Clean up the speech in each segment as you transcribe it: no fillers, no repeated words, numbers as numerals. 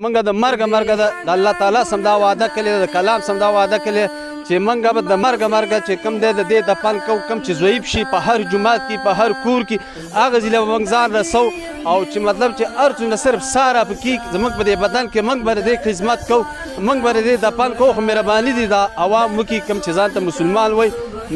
مونږ د مرګ مرګ د الله تعالی سم دا وعده کړې، د کلام سم دا وعده کړې چې مونږ به د مرګ مرګ چې کم دی د دې دفن کو، کم چې ضعیف شي په هر جومات کې په هر کور کې هغه ځای له مونږ ځان رسو، او چې مطلب چې هر څومره صرف ساره پکې زموږ په دې بدن کې مونږ به د دې خدمت کو، مونږ به د دې دفن کو. خو مهرباني دي دا عوام وکړي کم چې ځان ته مسلمان وای،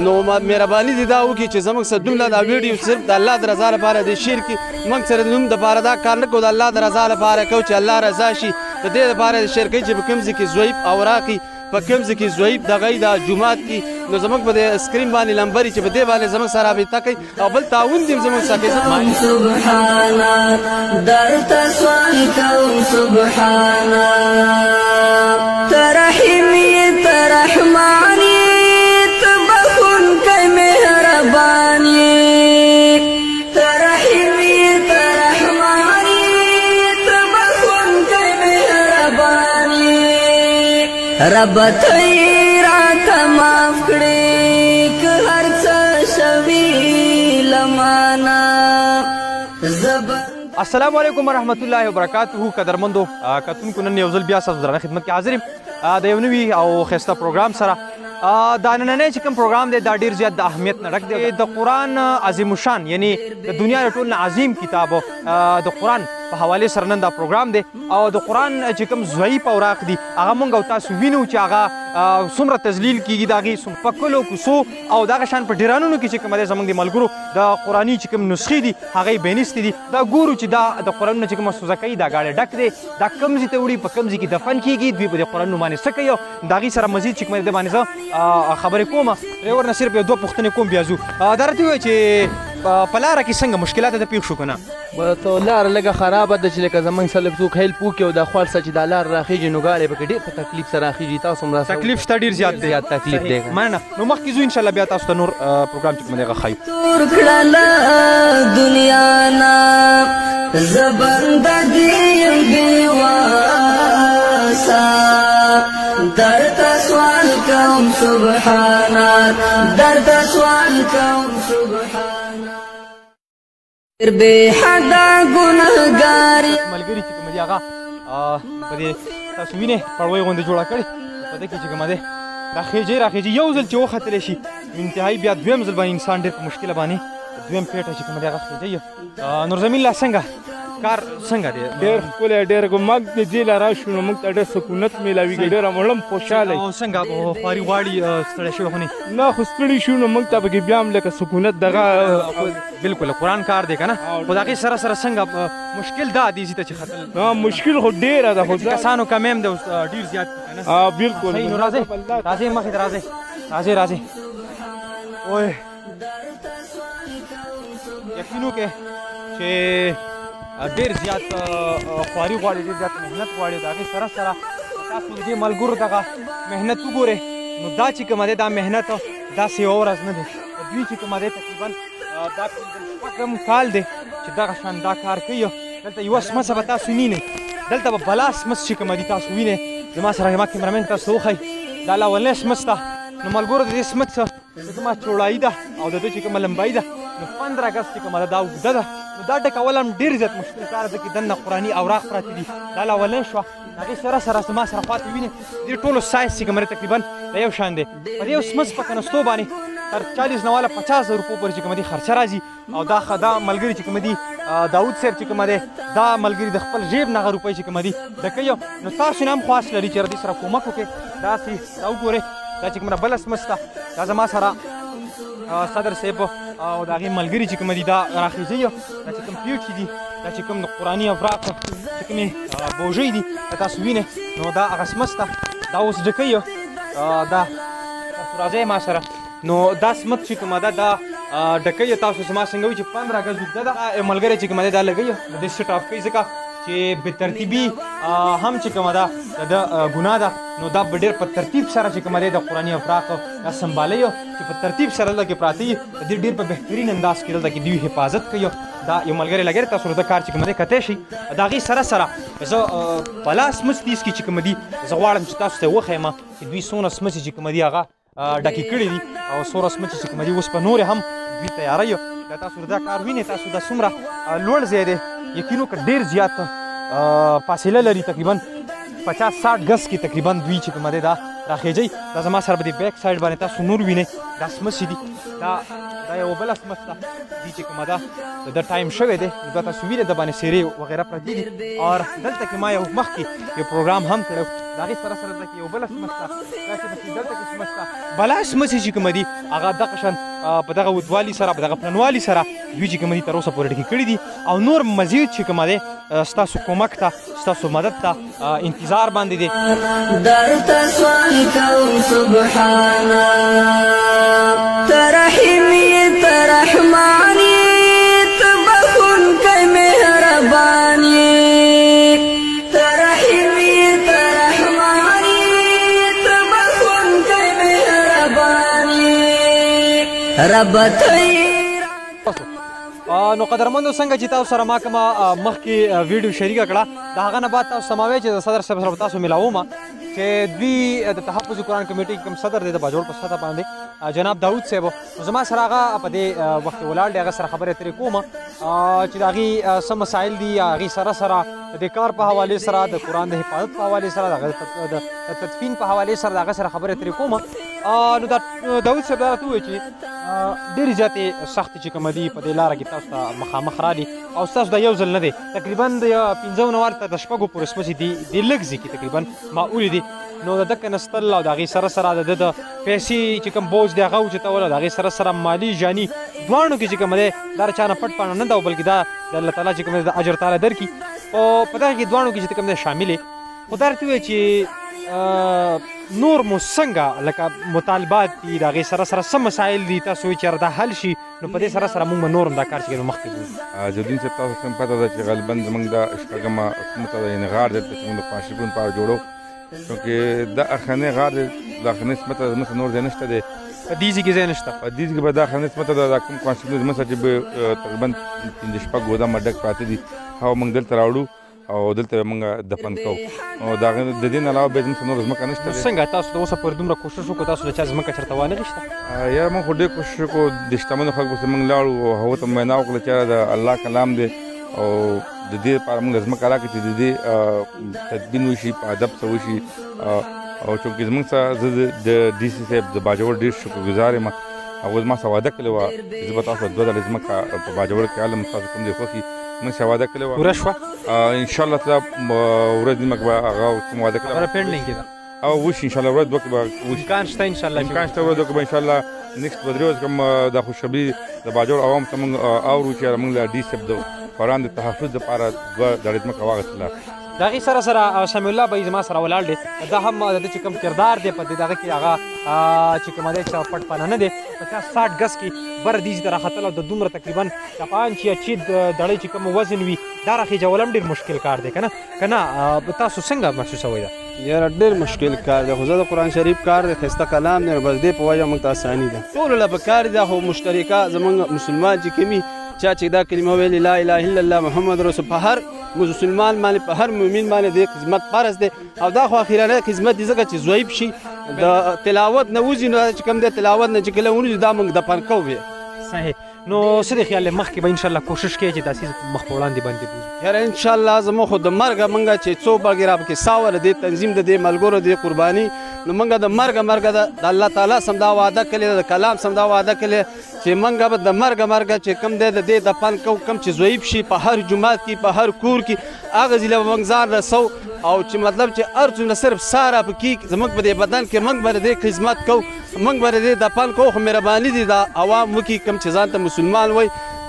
نو مهرباني دي دا وکړي چې زموږ سره دومره دا ویډیو صرف د الله د رضا لپاره د شیر کې مونږ سره د نوم دپاره دا کار نه کوو، د الله د رضا لپاره کوو چې الله رضا شي. د دې لپاره د شیر کوي چې په کوم ځای کې ضعیف اوراقي، په کوم ځای کې ضعیف دغه د جومات کې، نو زموږ په دې سکرین باندې لمبري چې په دې باندې زموږ سره رابطه کوي او بل تعاون دي زموږ سره کوي. سبحانه درته سوال کوم، سبحانه ترحیم یې ترحمان یې، ته بخښونکی مهربان یې، ترحیم یې ترحمان یې، ته بخښونکی مهربان یې، رب ته یې راته معاف کړې که هر څه شوي له مانه. السلام علیکم ورحمت الله وبرکاته. قدرمندو کتونکو، نن یو ځل بیا ستاسو درنه خدمت کې حاضر یم د یو نوي او ښایسته پروګرام سره. دا نننی چې کوم پروګرام دی دا ډیر زیات د اهمیت نه ډک دی. د قرآن عظیم الشان یعنی د دنیا د ټول نه عظیم کتاب د قرآن په حوالې سره نن دا پروګرام دی، او د قرآن چې کوم ضعیف اوراق دي هغه مونږ او تاسو وینو چې هغه څومره تذلیل کیږي، د هغې په کلو کوڅو او دغه شان په ډیرانونو کې چې کوم دی زموږ د ملګرو د قرآني چې کوم نسخې دي هغه یې بینیستې دي. دا ګورو چې دا د قرآنونو چې کومه سوزه کوي دا ګاډی ډک دی، دا کوم ځای ته وړي، په کوم ځای کې دفن کیږي، دوی په دې قرآنونو باندې څه کوي، او د هغې سره مزید چې کوم دی باندې زه خبرې کوم. ډرایور نه صرف یو دوه پوښتنې کوم بیا ځو. دا راته ووایه چې په لاره کې څنګه مشکلات درته پېښ شو که نه؟ بس لاره لږه خرابه ده چې لکه زموږ سره لږ څوک هیلپ وکړي، او دا خوړ څه چې دا لاره راخېږي نو ګاډی پکې ډېر په تکلیف سره راخېږي. تاسو هم راسره تکلیف شته ډېر زیات دی، زیات تکلیف دی. مننه. نو مخکې ځو انشاءالله بیا تاسو ته نور پروګرام چې کوم دی هغه ښایو. تور کړله دنیا نه زه بنده دې یم بېوسه، درته سوال کوم سبحانه، درته سوال کوم سبحانه، بې حده ګنهګار. ملګري چې کوم دی هغه په دې تاسو وینئ پړوی غوندې جوړه کړې، په دې کې چې کوم دی دا خېجې راخېجې یو ځل چې وختلی شي انتهایي بیا دویم ځل باندې انسان ډېر په مشکله باندې دویم پیټه چې کوم دی هغه خېجې. نور زمین لا څنګه کار څنګه دی؟ ډېر ښکلی، ډېر موږ د دې له راشو نو موږ ته ډېر سکونت میلاویږي، ډېر موږ هم خوشحاله یو. او څنګه خواري غواړي ستړی شوی خو نه؟ نه خو ستړي شو نو موږ ته پکې بیا هم لکه سکونت دغه. بالکل قرآن کار دی که نه، خو د هغې سره سره څنګه مشکل دا دی ځای ته چې ختل؟ مشکل خو ډېره ده، خو کسانو کمی هم دی اوس ډېر زیات دي که نه؟ بالکل. صحیح. نو راځئ راځئ مخې ته راځئ راځئ راځئ. اوی یقین وکړئ چې ډېر زیات خواري غواړي، ډېر زیات محنت غواړي. د هغې سره سره تاسو د دې ملګرو دغه محنت وګورئ، نو دا چې کومه دی دا محنت داسې یوه ورځ نه دی. دوی چې کومه دی تقریبا دا پنځم شپږم کال دی چې دغه شان دا کار کوي. دلته یوه سمڅه به تاسو وینئ، دلته به بلا سمڅ چې کومه دي تاسو وینئ. زما سره زما کیمرمین تاسو ته وښایي دا لاولنی سمڅ ده. نو ملګرو د دې سمڅ چې کومه چوړایي ده او د ده چې کومه لمبایي ده نو 15 ګز چې کومه ده دا اوږده ده، نو دا ډکول هم ډېر زیات مشکل کار دی، ځکه دننه قرآني اوراق پراته دي. دا لاولنی شوه. د هغې سره سره زما سره خواته وینئ دې ټولو سایز چې کوم دی تقریبا د یو شان دی. په دې یو سمڅ په کنستو باندې تر 40 نه والا 50 زره روپو پورې چې کوم دی خرچه راځي. او دا دا ملګري چې کوم دي داود صاحب چې کوم دی دا ملګري د خپل جیب نه هغه روپۍ چې کوم دي ډکوي. نو تاسو نه هم خواست لري چې دې سره کومک وکړئ. داسې دا وګورئ دا چې کومه بله سمڅ ده، دا زما سره صدر صاحب او د هغې ملګري چې کوم دي دا راخېژي. دا چې کوم پیټ دي، دا چې کوم د قرآني اوراق چې کومې بوژۍ دي دا تاسو وینئ، نو دا هغه سمڅ ده، دا اوس ډکوي. دا تاسو راځئ ما سره. نو دا سمڅ چې کومه ده دا ډکوي. تاسو زما څنګه وایي چې 15 ګز اوږده ده. ملګری چې کومه دی دا لګوي د دې سټ اف کوي، ځکه چې بې ترتیبي هم چې کومه ده د ده ګناه ده. نو دا به ډېر په ترتیب سره چې کومه دی د قرآني افراق دا سمبالوي چې په ترتیب سره دلته کې پراته وي، د دې ډېر په بهترین انداز کې دلته کې دوی حفاظت کوي. دا یو ملګری لګی تاسو د کار چې کومه دی کتی شئ. د هغې سره سره زه په لاس سمڅ تیز کې چې کومه دي زه غواړم چې تاسو ته وښیم چې دوی څونه سمڅې چې کومه دي هغه ډکې کړې دي، او څومره سمڅې چې کومه دي اوس په نورې هم دوی تیاروي. دا تاسو دا کار وینئ، تاسو دا څومره لوړ ځای دی، یقین وکړه ډېر زیات فاصله لري، تقریبا 50-60 ګز کې تقریبا دوی چې کومه دی دا راخیږي. دا زما سره په دې بیک سایډ باندې تاسو نور وینئ، دا سمڅې دي، دا یوه بله سمڅ ده دوی چې کومه ده د ټایم شوی دی، نو دا تاسو وینئ د باندې سیرې وغیره پرتې دي. اور دلته کې ما یو مخکې یو پروګرام هم کړی، د هغې سره سره دلته کې یو بله سمڅ ده، داسې پسې دلته کې سمڅ ده، بلا سمڅې چې کومه دي هغه دغه شان په دغه ودوالي سره په دغه پلنوالي سره دوی چې کومه دي تر اوسه پورې ډکې کړي دي. او نور مزید چې کومه دی ستاسو کومک ته ستاسو مدد ته انتظار باندې دی. درته سوال کوم سبحانه، ته رحیم یې ته رحمان یې، ته بخښونکی مهربان یې، ته رحیم یې ته رحمان یې، ته بخښونکی مهربان یې، رب ته. نو قدرمندو څنګه چې تاسو سره ما کومه مخکې ویډیو شریکه کړه، د هغه نه بعد تاسو ته ما ویل چې د صدر صاحب سره تاسو ملاوم چې دوی د تحفظ قرآن کمیټې کوم صدر دی د باجوړ په سطح باندې جناب داود صاحب، نو زما سره هغه په دې وخت کې ولاړ دی، هغه سره خبرې اترې کوم چې د هغې څه مسایل دي، هغې سره سره د دې کار په حوالې سره، د قرآن د حفاظت په حوالې سره، د هغه د تدفین په حوالې سره د هغه سره خبرې اترې کوم. نو دا داود صاحب دا راته وویل چې ډېرې زیاتې سختې چې کومه دي په دې لاره کې تاسو ته مخامخ رالي، او ستاسو دا یو ځل نه دی، تقریبا د 5 نه ورته د 6 پورې سمڅې دي دې لږ ځای کې تقریبا معقولې دي. نو د ده کنستل او د هغې سره سره د ده د پیسې چې کوم بوج دی هغه اوچتول او د هغې سره سره مالي جاني دواړو کې چې کوم دی دا چا نه پټ پاڼه نه ده، بلکې دا د الله تعالی چې کوم دی د اجر تعالی درکړي، او په دغه کې دواړو کې چې کوم دی شامل دی. خو دا راته ووایه چې نور مو څنګه لکه مطالبات دي، د هغې سره سره څه مسایل دي تاسو وایئ چې یاره دا حل شي، نو په دې سره سره موږ به نور هم دا کار چې کوو مخکې بوځو. جدین صاحب تاسو ته پته ده چې غالباً زموږ دا شپږمه سمڅه ده، یعنې غار دلته چې موږ د قرآن شریف لپاره جوړو، چونکې دا اخرنی غار دی، دا اخرنۍ سمڅه ده، زموږ سره نور ځای نشته دی. په دې ځای کې ځای نشته؟ په دې ځای کې به دا اخرنۍ سمڅه ده، دا کوم قرآن شریف زموږ سره چې به تقریباً 5-6 ګودامه ډک پراته دي، هغه موږ دلته راوړو او دلته به موږ دفن کوو. او د دې نه علاوه بیا زموږ سره نور ځمکه نشته. څنګه تاسو د اوسه پورې دومره کوشش وکړو، تاسو د چا ځمکه چېرته وانه غیسته؟ یاره موږ خو ډېر کوشش وکړو، د شتمنو خلکو سره موږ لاړو او هغو ته مو وینا وکړه چې یاره د الله کلام دی او د دې لپاره موږ له ځمکه راکړه چې د دې تدبین وشي، په ادب سره وشي. او چونکې زموږ سره زه د ډي سي صاحب د باجوړ ډېر شکرګزار یم، هغه زما سره وعده کړې وه چې زه به تاسو ته 2 ډلې ځمکه په باجوړ کې علم تاسو کوم ځای خوښ موږ سره وعده کړې وه. پوره شوه؟ ان شاء الله تعالی ورځ نیمه کې به هغه کوم وعده کړې خبره پینډینګ کې ده او وشي ان شاء الله، ورځ دوه کې به وشي. امکان شته ان شاء الله؟ امکان شته، ورځ دوه کې به ان شاء الله نیکسټ به 3 ورځې کوم دا خوشخبري د باجوړ عوام ته موږ اورو چې موږ له ډي صاحب د قرآن د تحفظ لپاره 2 دړې ځمکه واخیستله. د هغې سره سره سمیع الله بھائی زما سره ولاړ دی، دا هم د ده چې کوم کردار دی په دې دغه کې هغه چې کوم دی چې پټ پنه نه دی، 50-60 ګز کې بره دې ځای ته راختل او د دومره تقریبا 5 یا 6 دړۍ چې کوم وزن وي دا راخېجول هم ډېر مشکل کار دی، که نه؟ که نه تاسو څنګه محسوسوئ دا؟ یاره ډېر مشکل کار دی، خو زه د قرآن شریف کار دی، ښایسته کلام دی، بس دې په وجه موږ ته اساني ده. ټولو له په کار دی، خو مشترکه زموږ مسلمان چې کومي چا چې دا کلمه ویلې لا اله الا الله محمد رسول، په هر مسلمان باندې په هر مؤمن باندې د خدمت فرض دی. او دا خو اخیرنی خدمت دی، ځکه چې ضعیف شي د تلاوت نه وځي، نو چې کوم دی تلاوت نه چې کله ونوځي دا موږ دفن کوو. صحیح. نو څه دې خیال دی مخکې به انشاءالله کوشش کوي چې دا څیز مخ په وړاندې باندې بوځو؟ یاره انشاءالله زموږ خو د مرګه موږ چې څو بګې را پکې ساه وله دې تنظیم د دې ملګرو دې قرباني، نو موږ د مرګه مرګه د الله تعالی سم دا وعده کړې ده، د کلام سم دا وعده کړې چې موږ به د مرګه مرګه چې کوم دی د دې دفن کوو، کوم چې ضعیف شي په هر جومات کې په هر کور کې هغه ځای له به موږ ځان رسو، او چې مطلب چې هر څومره صرف ساه را پکې زموږ په دې بدن کې موږ به د دې خدمت کوو، موږ به د دې دفن کوو. خو مهرباني دې دا عوام وکړي کوم چې ځان ته مسلمان وای،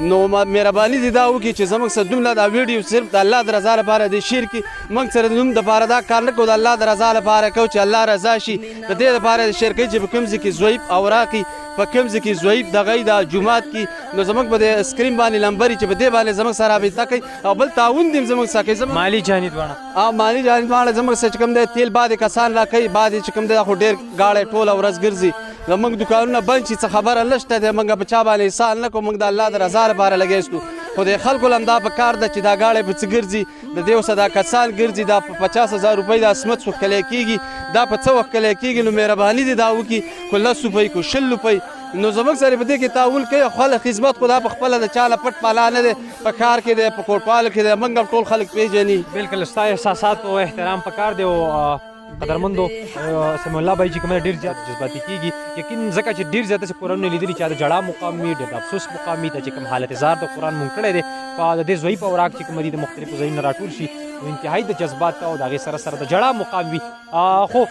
نو مهرباني دې دا وکړي چې زموږ سره دومره دا ویډیو صرف د الله د رضا لپاره دې شیر کړي، موږ سره د نوم دپاره دا کار نه کوو، د الله د رضا لپاره کوو چې الله رضا شي، د دې لپاره دې شیر کوي چې په کوم ځای کې ضعیف اوراقي، په کوم ځای کې ضعیف دغه د جومات کې، نو زموږ په دې سکرین باندې لمبري چې په دې باندې زموږ سره رابطه کوي، او بل تعاون دې هم زموږ سره کوي. مالي جاني دواړه. او مالي جاني دواړه زموږ سره چې کوم دی تیل بعضې کسان راکوي، بعضې چې کوم دی خو ډېر ګاډی ټوله ورځ ګرځي، زموږ دوکانونه بند شي څه خبره نشته دی، موږ په چا باندې احسان نه کوو، موږ د الله د رضا لپاره لګیستو. خو د خلکو له هم دا په کار ده چې دا ګاډی په څه ګرځي، د دې اوسه دا کسان ګرځي، دا په 50,000 روپۍ دا سمڅ وښکلی کېږي، دا په څه وښکلی کېږي، نو مهرباني دې دا وکړي، که 10 روپۍ که 20 روپۍ نو زموږ سره په دې کې تعاون کوي. خپله خدمت خو دا په خپله د چا له پټ پالا نه دی، په ښار کې دی، په کوټوال کې دی، موږ هم ټول خلک پېژني. بالکل ستا احساسات او احترام پکار دی. او قدرمندو سمیع الله بای چې کوم ډېر زیات جذباتي کېږي، یقین ځکه چې ډېر زیات داسې کورونه لیدلي چې د ژړا مقام وي، ډېر د افسوس مقام وي. دا چې کوم حالت زار د قرآن مونږ کړی دی په د دې ضعیف اوراق چې کوم دي د مختلفو ځایونو راټول شي، نو انتهایي د جذبات او د هغې سره سره د ژړا مقام وي. خو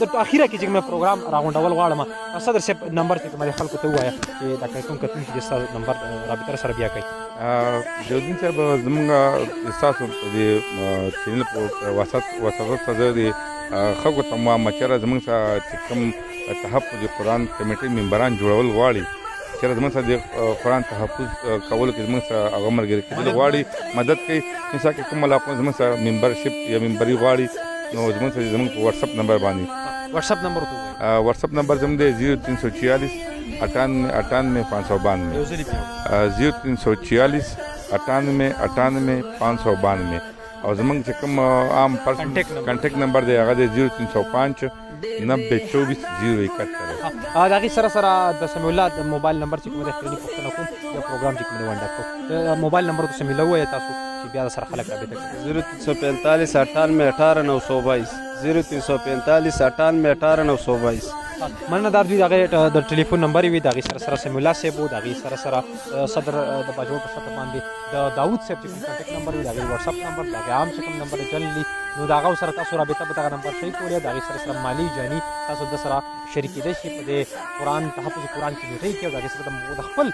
د اخیره کې چې کوم پروګرام راغونډول غواړم، صدر صاحب نمبر چې کوم دی خلکو ته ووایه چې دا کوم کتونکي دې ستا نمبر رابطه سره بیا کوي. جاودین صاحب زمونږ ستاسو د چینل په واسطه سره د خلکو ته وایم چې زمونږ سره چې کوم تحفظ قرآن کمیټې ممبران جوړول غواړي، چې زمونږ سره د قرآن تحفظ کولو کې زمونږ سره هغه ملګري کېدل غواړي، مدد کوي. مثال کې کوم علاقو زمونږ سره ممبرشپ یا ممبري غواړي، نو زمونږ سره زمونږ په واتساپ نمبر باندې، واتساپ نمبر ورته ووایه. واتساپ نمبر زمونږ دی 0346 98 98 592. یو ځل بیا. 0346 98 98 592. او زمونږ چې کوم عام پرسن کنټیکټ نمبر دی هغه دی 0305 90 24 071. د هغې سره سره د سمیع الله د موبایل نمبر چې کوم دی اخرني پوښتنه کوم، بیا پروګرام چې کوم دی ونډه کوم. موبایل نمبر ورته سمیع الله ووایه تاسو چې بیا سره خلک رابطه کوي. 0345 98 18 922. 0345 98 18 922. مننه. دا دوی د هغې د ټلیفون نمبر وي، د هغې سره سره سمیع الله صاحب و، د هغې سره سره صدر د باجوړ په سطح باندې د داود صاحب چې کوم کنټیکټ نمبر وي، د هغې واتساپ نمبر، د هغې عام چې کوم نمبر دی جنرالي، نو د هغه سره تاسو رابطه په دغه نمبر شئ کولی. د هغې سره سره مالي جاني تاسو د سره شریکېدی شي په دې قرآن تحفظ قرآن کمیټۍ کې، او د هغې سره د خپل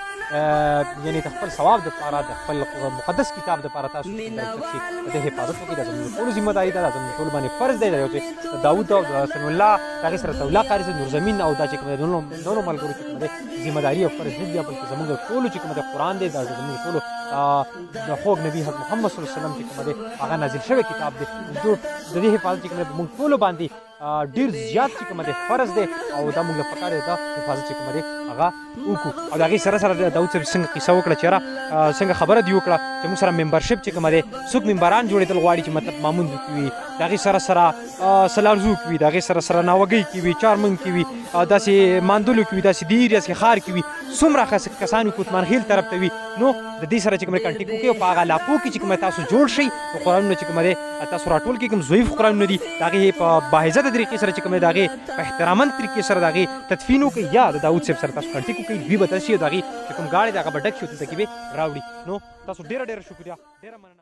یعنې د خپل ثواب دپاره، د خپل مقدس کتاب دپاره تاسو چې کوم درک شي د دې حفاظت وکړئ. دا زموږ ټولو ذمه داري ده، دا زموږ ټولو باندې فرض دی. دا یو چې داود او د سمیع الله د هغې سره تولا قاري صاحب نورزمین او دا چې کوم دی نورو ملګرو چې کوم دی ذمه داري او فرض نه دی، بلکې زموږ ټولو چې کوم دی قرآن دی، دا زموږ ټولو د خوږ نبی حضرت محمد صلی الله علیه وسلم چې کوم دی هغه نازل شوی کتاب دی. د دې حفاظت چې کوم دی موږ ټولو باندې ډېر زیات چې کوم دی فرض دی، او دا موږ له پکار دی دا حفاظت چې کوم دی هغه وکړو. او د هغې سره سره داود صاحب څنګه قصه وکړه چې یاره څنګه خبره دې وکړه چې موږ سره ممبرشپ چې کوم دی څوک ممبران جوړېدل غواړي چې مطلب ماموندو کې وي، د هغې سره سره سلارزو کې وي، د هغې سره سره ناوګۍ کې وي، چارمنګ کې وي، داسې ماندلو کې وي، داسې دیر یا ښار کې وي، څومره کسان وي کوتمانخیل طرف ته وي، نو د دې سره چې کوم کنټیکټ وکړي او په هغه علاقو کې چې کوم تاسو جوړ شئ نو قرآنونه چې کوم دی تاسو راټول کړئ، کوم ضعیف قرآنونه دي د هغې په باعزته طریقې سره چې کوم دی د هغې په احترامن طریقې سره د هغې تدفین وکړئ، یا د داود صاحب سره تاسو کنټیکټ وکړئ، دوی به تاسو د هغې چې کوم ګاډی دی هغه به ډک شي او دلته کې به راوړي. نو تاسو ډېره ډېره شکریه، ډېره مننه.